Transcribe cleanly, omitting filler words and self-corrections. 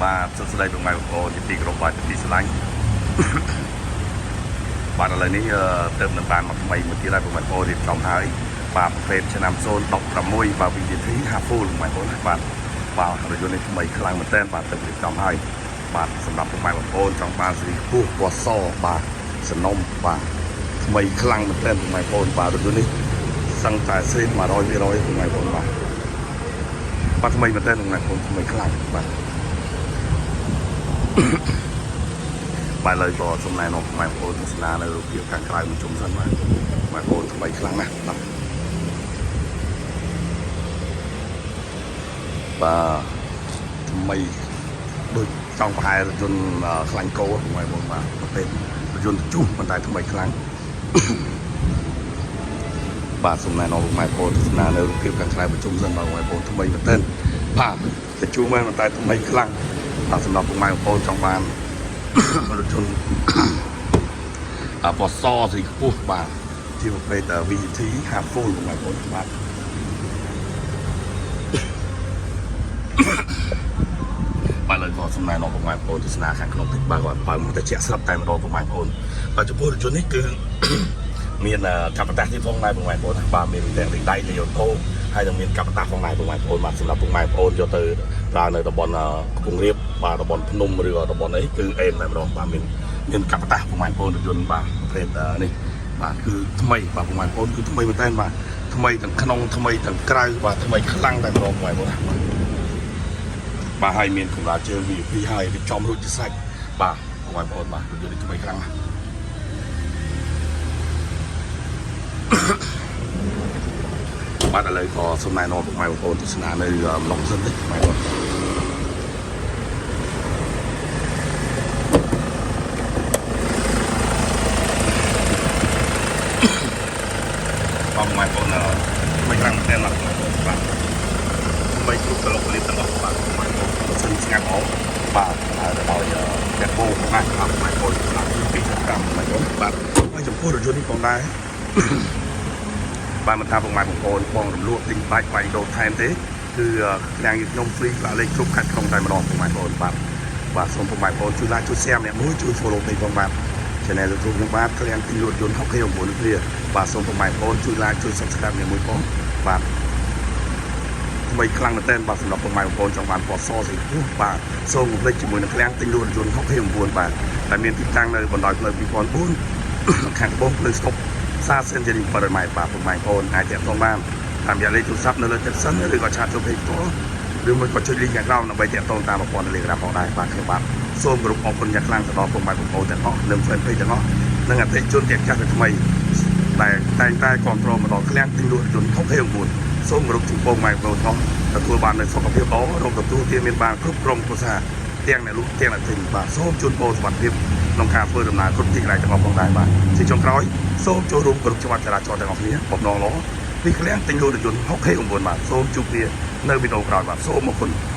បាទសួស្តីពុកម៉ែបងប្អូនជាទីគោរពបាទជាទីស្រឡាញ់បាទឥឡូវនេះទៅនឹងបានមកថ្មីមួយទៀតហើយពុកម៉ែបងប្អូនរៀបចំហើយបាទប្រភេទឆ្នាំ016បាទ VGT half full ពុកម៉ែបងប្អូនណាបាទបាទរថយន្តនេះថ្មីខ្លាំងមែនទែនបាទទៅរៀបចំហើយបាទសម្រាប់ពុកម៉ែបងប្អូនចង់បានស៊េរីខ្ពស់ពណ៌សបាទសនំបាទថ្មីខ្លាំងមែនទែនពុកម៉ែបងប្អូនបាទរថយន្តនេះសឹងតែសេត100%ពុកម៉ែបងប្អូនបាទបាទថ្មីមែនទែនពុកម៉ែបងប្អូនថ្មីខ្លាំងបាទ បាទលើក៏សូមណែនាំពុកម៉ែបងប្អូនទស្សនានៅរូបភាពខាងក្រៅមួយជុំសិនបាទបងប្អូនថ្មីខ្លាំងណាស់បាទបាទថ្មីដូចចង់ប្រហែលរថយន្តខ្លាញ់គោពុកម៉ែបងប្អូនបាទប្រភេទរថយន្តជុះប៉ុន្តែថ្មីខ្លាំងបាទសូមណែនាំពុកម៉ែបងប្អូនទស្សនានៅរូបភាពខាងក្រៅមួយជុំសិនបាទបងប្អូនថ្មីមែនទែនបាទទៅជួមែនប៉ុន្តែថ្មីខ្លាំងបាទសម្រាប់ពុកម៉ែបងប្អូនចង់បាន រថយន្ត អពសสีខ្ពស់បាទជាប្រភេទ VT half full បងប្អូនបាទបាទលើក៏សំណែនាំបងប្អូនទស្សនាខាងក្នុងតិចបាទគាត់បើមកតែជាក់ស្រាប់តែម្ដងបងប្អូនបាទចំពោះរថយន្តនេះគឺ មានកាប់តាសទៀតផងដែរបងប្អូនបាទមានទាំងលេខដៃលេខអូតូហើយនឹងមានកាប់តាសផងដែរបងប្អូនបាទសម្រាប់បងប្អូនយកទៅប្រើនៅតំបន់កំពង់រាបបាទតំបន់ភ្នំឬក៏តំបន់អីគឺអេមតែម្ដងបាទមានមានកាប់តាសបងប្អូនរថយន្តបាទប្រភេទនេះបាទគឺថ្មីបាទបងប្អូនគឺថ្មីមែនតើបាទថ្មីទាំងក្នុងថ្មីទាំងក្រៅបាទថ្មីខ្លាំងតែម្ដងបងប្អូនបាទបាទហើយមានកម្រាលជើង VIP ហើយរៀបចំរួចជាស្រេចបាទបងប្អូនបាទរថយន្តនេះថ្មីខ្លាំងណាស់ បាទឥឡូវក៏សូមណែនាំពុកម៉ែបងប្អូនទស្សនានៅម្លងសិនតិចម៉ែបងបងម៉ែបងប្អូនថ្មីខ្លាំងមែនទែនបាទបាទថ្មីគ្រប់កលុកលៀបទាំងអស់បាទម៉ែបងប្អូនម៉ាស៊ីនស្ងាត់អស់បាទហើយដោយតែបោបាទបាទម៉ែបងប្អូនបាទ2.5ម៉ែបងប្អូនបាទហើយចំពោះរថយន្តនេះផងដែរ បាទមិនថាពុកម៉ែបងប្អូនបងរំលក់ទិញបាច់បាច់ដូរថែមទេគឺឃ្លាំងយើងខ្ញុំ free ផ្លាកលេខគ្រប់ខេត្តក្រុងតែម្ដងពុកម៉ែបងប្អូនបាទបាទសូមពុកម៉ែបងប្អូនជួយ like ជួយ share ម្នាក់មួយជួយ follow ពេកផងបាទ channel YouTube ខ្ញុំបាទឃ្លាំងទិញលក់យន្ត Hockey 9គ្រាបាទសូមពុកម៉ែបងប្អូនជួយ like ជួយ subscribe ម្នាក់មួយផងបាទថ្មីខ្លាំងមែនទែនបាទសម្រាប់ពុកម៉ែបងប្អូនចង់បានពណ៌សស្អីខ្ពស់បាទសូមកុំភ្លេចជាមួយនឹងឃ្លាំងទិញលក់យន្ត Hockey 9បាទតែមានទីតាំងនៅបណ្ដោយផ្លូវ2004ខាងត្បូងផ្លូវស្តុប សាសេនជូរី700ម៉ែត្របាទពុកម៉ែបងប្អូនអាចទាក់ទងបានតាមរយៈលេខទូរស័ព្ទនៅលើ caption ឬក៏chat ចូល page ផ្ទាល់ឬមួយក៏ចុច link ខាងក្រោមដើម្បីទាក់ទងតាមប្រព័ន្ធ Telegram ផងដែរបាទខ្ញុំបាទសូមគោរពអរគុណយ៉ាងខ្លាំងទៅដល់ពុកម៉ែបងប្អូនទាំងអស់និង fan page ទាំងអស់និងអតិថិជនទាំងចាស់និងថ្មីដែលតែងតែគ្រប់គ្រងមកដល់ឃ្លាំងទិញលក់រថយន្ត69សូមគោរពចំពោះម៉ែបងប្អូនទាំងអស់ទទួលបាននូវសុខភាពល្អរកទទួលទានមានបានគ្រប់ក្រុមគ្រួសារទាំងអ្នកលក់ទាំងអ្នកទិញបាទសូមជូនពរសុខភាពក្នុងការធ្វើដំណើរគ្រប់ទីកន្លែងទាំងអស់ផងដែរបាទជាចុងក្រោយសូមចូលរួមគ្រប់ច្បាប់ចរាចរណ៍ទាំងអស់គ្នាបំណងល្អពីឃ្លាំងទិញលក់រថយន្ត69បាទសូមជួបគ្នានៅវីដេអូក្រោយបាទសូមអរគុណ។